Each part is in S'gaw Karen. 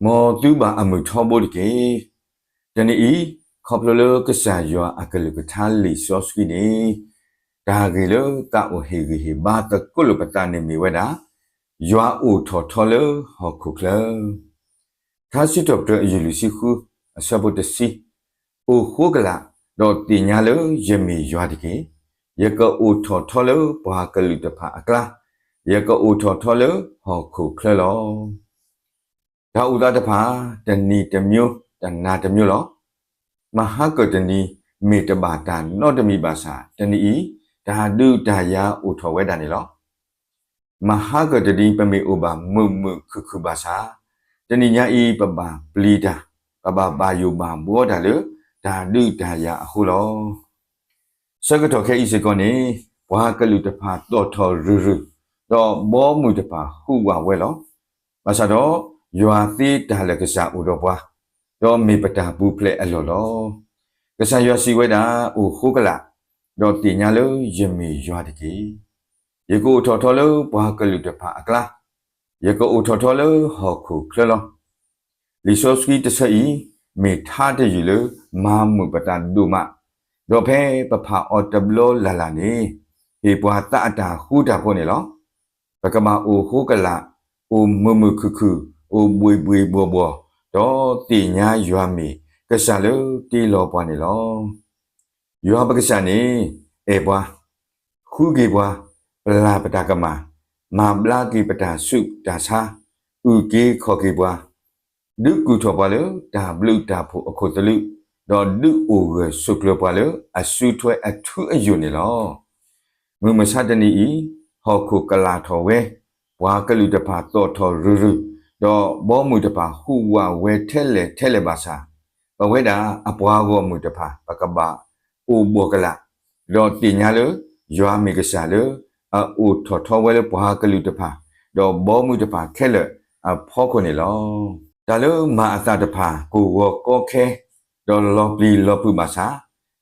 မ်သုဘၣ်အမုာ်ထီဘိတက့ၢ်. တနံၤအံၤ, ခီဖျိလၢကစၢ်ယွၤအကလုၢ်ကထါလံာ်စီဆှံန့ၣ်, တၢ်ဂ့ၢ်လၢသးအိၣ်ဟ့ၣ်ဂံၢ်ဟ့ၣ်ဘါသကိးလိာ်ပသးန့ၣ်မ့ၢ်ဝဲဒၣ်, ယွၤအိၣ်ထီၣ်ထီလၢဟီၣ်ခိၣ်ချၢ ထါစံးထီၣ်ပတြၢၤအယုၢ်လွံၢ်ဆံဃု, အဆၢဖိတဆံ, အိၣ်ဃိကလာ်, ဒီးသ့ၣ်ညါလၢယမ့ၢ်ယွၤတက့ၢ်. ယကအိၣ်ထီၣ်ထီလၢပှၤကလုာ်တဖၣ်အကျါ, ယကအိၣ်ထီၣ်ထီလၢဟီၣ်ခိၣ်ချၢလီၤ. တၢ်အိၣ်သးတဖၣ်, တနံၤတမျိုး, တနၤတမျိုးလီၤ. မဟါကၢၢ်တနံၤ, မ့ၢ်တဘၣ်တၢ်နီတမံၤဘၣ်ဆၣ်, တနံၤအံၤ, တၢ်ဒုးတၢ်ယၤအိၣ်ထီၣ်ဝဲဒၣ်န့ၣ်လီၤ. မဟါကၢၢ်တနံၤ ပမ့ၢ်အိၣ်ဘၣ်မုာ်မုာ်ခုၣ်ခုၣ်ဘၣ်ဆၣ်, တနံၤညါအံၤ ပဘၣ်ပျံၤတၢ်, ပဘၣ်ဘၣ်ယိၣ်ဘၣ်ဘှီတၢ်လၢ တၢ်ဒုးတၢ်ယၤအဃိလီၤ. ဆၢကတီၢ်ခဲအံၤစ့ၢ်ကီးန့ၣ်, ပှၤကလုာ်တဖၣ်သီၣ်ထီၣ်ရုၢ်ရုၢ်, ဒီးဘီမုၢ်တဖၣ်ဟူးဝးဝဲလီၤ. ဘၣ်ဆၣ်ဒီး, ယွၤသ့တၢ်လၢာ်ကစၢ်အိၣ်ဒီးပှၤ, ဒီးမ့ၢ်ပတၢ်ပူၤဖျဲးအလီၢ်လီၤ. ကစၢ်ယွၤစံးဝဲဒၣ်, အိၣ်ဃိကလာ်, ဒီးသ့ၣ်ညါလၢယမ့ၢ်ယွၤတက့ၢ်. ယကအိၣ်ထီၣ်ထီလၢပှၤကလုာ်တဖၣ်အကျါ, ယကအိၣ်ထီၣ်ထီလၢဟီၣ်ခိၣ်ချၢလီၤ. လံာ်စီဆှံတဆၢအံၤ, မ့ၢ်ထါတယုၢ်လၢမၤမုာ်ပသးဒိၣ်မး, ဒီးဖဲပဖးအီၤတဘျီလၢ်လၢ်န့ၣ်, ဟ့ၣ်ပှၤသးအတၢ်ဃူတၢ်ဖိးန့ၣ်လီၤ. ပကဘၣ်အိၣ်ဃိကလာ်, အိၣ်မုာ်မုာ်ခုၣ်ခုၣ်, အိၣ်ဘှ့ၣ်ဘှ့ၣ်ဘှီၣ်ဘှီၣ်, ဒီးသ့ၣ်ညါယွၤမ့ၢ်ကစၢ်လၢတ့လီၤပှၤန့ၣ်လီၤ. ယွၤပကစၢ်န့ၣ်, အဲၣ်ပှၤ, ဃုက့ၤပှၤ, ပျၢ်ပတၢ်ကမၣ်, မၤဘျါက့ၤပတၢ်ဆူးတၢ်ဆါ, အုၣ်က့ၤခီၣ်က့ၤပှၤ, ဒုးကူၣ်ထီၣ်ပှၤလၢတၢ်ဘျုးတၢ်ဖှိၣ်အခိၣ်သလုး, ဒီးဒုးအိၣ်ဂၢၢ်ဆိးကျၢၤပှၤလၢအစုထွဲအထူအယိာ်န့ၣ်လီၤ. မုၢ်မဆါတနံၤအံၤ, ဟီၣ်ခိၣ်ကလာ်ထီၣ်ဝဲ, ပှၤကလုာ်တဖၣ်သီၣ်ထီၣ်ရုၢ်ရုၢ်, ဒီးဘီမုၢ်တဖၣ်ဟူးဝးဝဲထဲလဲၣ်ထဲလဲၣ်ဘၣ်ဆၣ်, ပဝဲဒၣ်အပှၤဂီၢ်မုၢ်တဖၣ် ပကဘၣ်အိၣ်ဘှီၣ်ကလာ်, ဒီးသ့ၣ်ညါလၢယွၤမ့ၢ်ကစၢ်လၢ အအိၣ်ထီၣ်ထီဝဲလၢပှၤကလုာ်တဖၣ်, ဒီးဘီမုၢ်တဖၣ်ခဲလၢာ်အဖီခိၣ်န့ၣ်လီၤ. တၢ်လၢမၤအသးတဖၣ် ကိၢ်ဂီၤကီခဲ, ဒီးလီၤပျံၤလီၤဖုးဘၣ်ဆၣ်,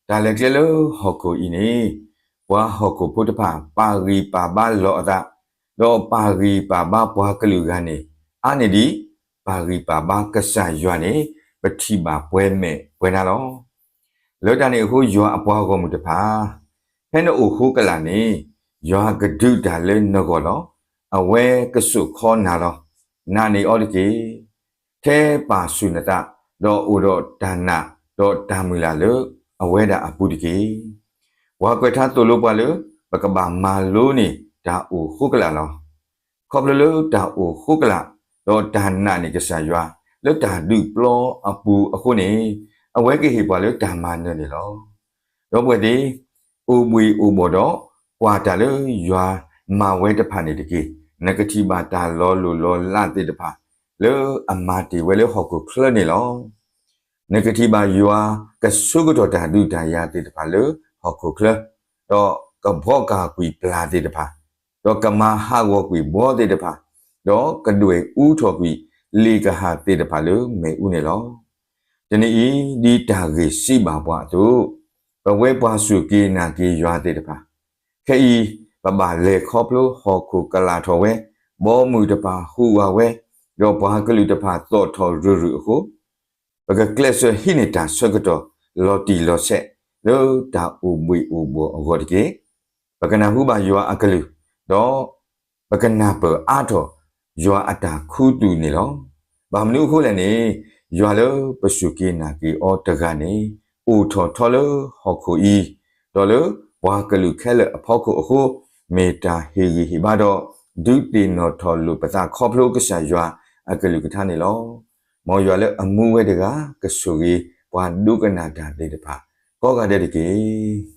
တၢ်လဲၤကျဲလၢဟီၣ်ခိၣ်အံၤန့ၣ်, ပှၤဟီၣ်ခိၣ်ဖိတဖၣ် ပာ်ဂံၢ်ပာ်ဘါလီၤအသး, ဒီးပာ်ဂံၢ်ပာ်ဘါပှၤကလုာ်ဂၤန့ၣ်, အါန့ၢ်ဒံး, ပာ်ဂံၢ်ပာ်ဘါကစၢ်ယွၤန့ၣ်, ပထံၣ်ဘၣ်ပှဲၤမဲာ်ပှဲၤနါလီၤ. လၢတၢ်န့ၣ်အဃိယွၤအပှၤဂီၢ်မုၢ်တဖၣ်, ဖဲနအိၣ်ဃိကလာ်န့ၣ်, ယွၤကဒုးတၢ်လၢနဂီၢ်လီၤ. အဝဲကစိာ်ခီနၤလီၤ. နာ်န့ၢ်အီၤတက့ၢ်. ထဲပာ်ဆူၣ်နသး, ဒီးအိၣ်ဒီးတၢ်နာ်, ဒီးတၢ်မုၢ်လၢ်လၢအဝဲဒၣ်အပူၤတက့ၢ်. ပှၤကွဲးထါသိၣ်လိပှၤလၢ ပကဘၣ်မၤလိန့ၢ်တၢ်အိၣ်ဃိကလာ်လီၤ. ခီဖျိလၢတၢ်အိၣ်ဃိကလာ်, ဒီးတၢ်နာ်န့ၢ်ကစၢ်ယွၤ, လၢတၢ်ဒုးပျီအပူၤအဃိန့ၣ်, အဝဲကဟ့ၣ်ပှၤလၢတၢ်မၤနၢၤန့ၣ်လီၤ. ဒီပုၢ်ဝဲၢ်သ့ၣ်, အိၣ်ဘှံးအိၣ်ဘှီၣ်ဒီး, ကွၢ်တၢ်လၢယွၤမၤဝဲတဖၣ်န့ၣ်တက့ၢ်. နကထံၣ်ဘၣ်တၢ်လီၤလိၢ်လီၤလးသ့ၣ်တဖၣ်, လၢအမၤတ့ၢ်ဝဲလၢဟီၣ်ခိၣ်ချၢန့ၣ်လီၤ. နကထံၣ်ဘၣ်ယွၤကဆိကတီၢ်တၢ်ဒုးတၢ်ယၤသ့ၣ်တဖၣ်လၢဟီၣ်ခိၣ်ချၢ, ဒီးကဘှီကၤကွံာ်ပျၢ်သ့ၣ်တဖၣ်, ဒီးကမၤဟးဂီၤကွံာ်ဘှီသ့ၣ်တဖၣ်, ဒီးကဒွဲၣ်အူထီၣ်ကွံာ်လ့ၣ်ကဟၣ်သ့ၣ်တဖၣ်လၢမ့ၣ်အူန့ၣ်လီၤ. တနံၤအံၤဒ်တၢ်ဂ့ၢ်စံးဘၣ်ပှၤအသိး, ပဝဲပှၤစူၢ်က့ၤနာ်က့ၤယွၤသ့ၣ်တဖၣ်, ခဲအံၤ, ပဘၣ်လဲၤခီဖျိဟီၣ်ခိၣ်ကလာ်ထီၣ်ဝဲ, ဘီမုၢ်တဖၣ်ဟူးဝးဝဲ, ဒီးပှၤကလုာ်တဖၣ်သီၣ်ထီၣ်ရုၢ်ရုၢ်အဃိ, ပကကျဲးစၢးဟံးန့ၢ်တၢ်ဆၢကတီၢ်လီၤတံၢ်လီၤဆဲးလၢတၢ်အိၣ်ဘှံးအိၣ်ဘှီၣ်အဂီၢ်တက့ၢ်. ပကနၢ်ဟူဘၣ်ယွၤအကလုၢ်, ဒီးပကနၢ်ပၢၢ်အါထီၣ်ယွၤအတၢ်ခူသူၣ်န့ၣ်လီၤ. ဘၣ်မနုၤအဃိလဲၣ်န့ၣ်, ယွၤလၢပစူၢ်က့ၤနာ်က့ၤအီၤတဂၤန့ၣ်, အိၣ်ထီၣ်ထီလၢဟီၣ်ခိၣ်အံၤ, ဒီးလၢပှၤကလုာ်ခဲလၢာ်အဖီခိၣ်အဃိ, မ့ၢ်တၢ်ဟ့ၣ်ဂံၢ်ဟ့ၣ်ဘါဒီး, ဒုးသ့ၣ်နီၣ်ထီၣ်လိာ်ပသးခီဖျိကစၢ်ယွၤအကလုၢ်ကထါန့ၣ်လီၤ. မ်ယွၤလၢအမူဝဲတဂၤကဆိၣ်ဂ့ၤပှၤဒိကနၣ်တၢ်သ့ၣ်တဖၣ်, ကိးဂၤဒဲးတက့ၢ်.